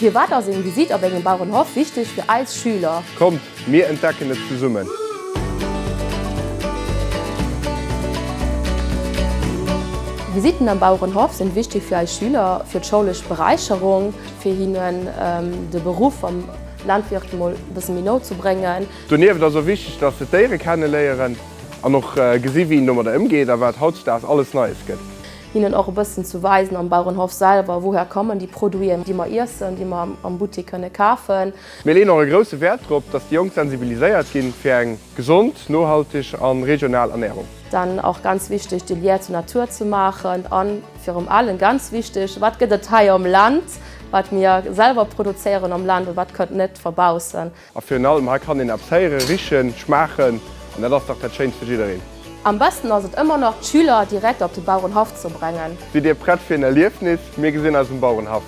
Firwat ass eng Visitt op engem Bauerenhof wichteg fir eis Schüler? Kommt, mir entdecken et zesummen! Visitten am Bauerenhof sinn wichteg fir eis Schüler, fir d'schoulesch Beräicherung, fir hinnen de Beruff vum Landwirt emol e bësse méi no ze bréngen. Donieft ass och wichteg, dass se d'Déiere kenneléieren an och gesi wéi een domadder ëmgeet a wat hautdesdaags alles Neies gëtt. Hinnen och e bëssen ze weisen am Bauerenhof selwer, wouher kommen déi Produiten, déi mer iessen, déi mer am Buttek kënne kafen. Mir leeën och e grousse Wäert drop, dass déi Jonk sensibiliséiert ginn fir eng gesond, nohalteg a regional Ernärung. Dann och ganz wichteg, de Lien zur Natur ze maachen an virum allem ganz wichteg, wat gëtt et hei am Land, wat mir selwer produzéieren am Land an wat kënnt net verbaussen. A virun allem, hei kann een eppes héieren, richen, schmaachen, an dat ass dach dat Schéinst fir jiddereen. Am besten ass et ëmmer nach, d'Schüler direkt op de Bauerenhaff ze brengen. Sidd Dir prett fir en Erliefnis? Mir gesinn eis um Bauerenhaff!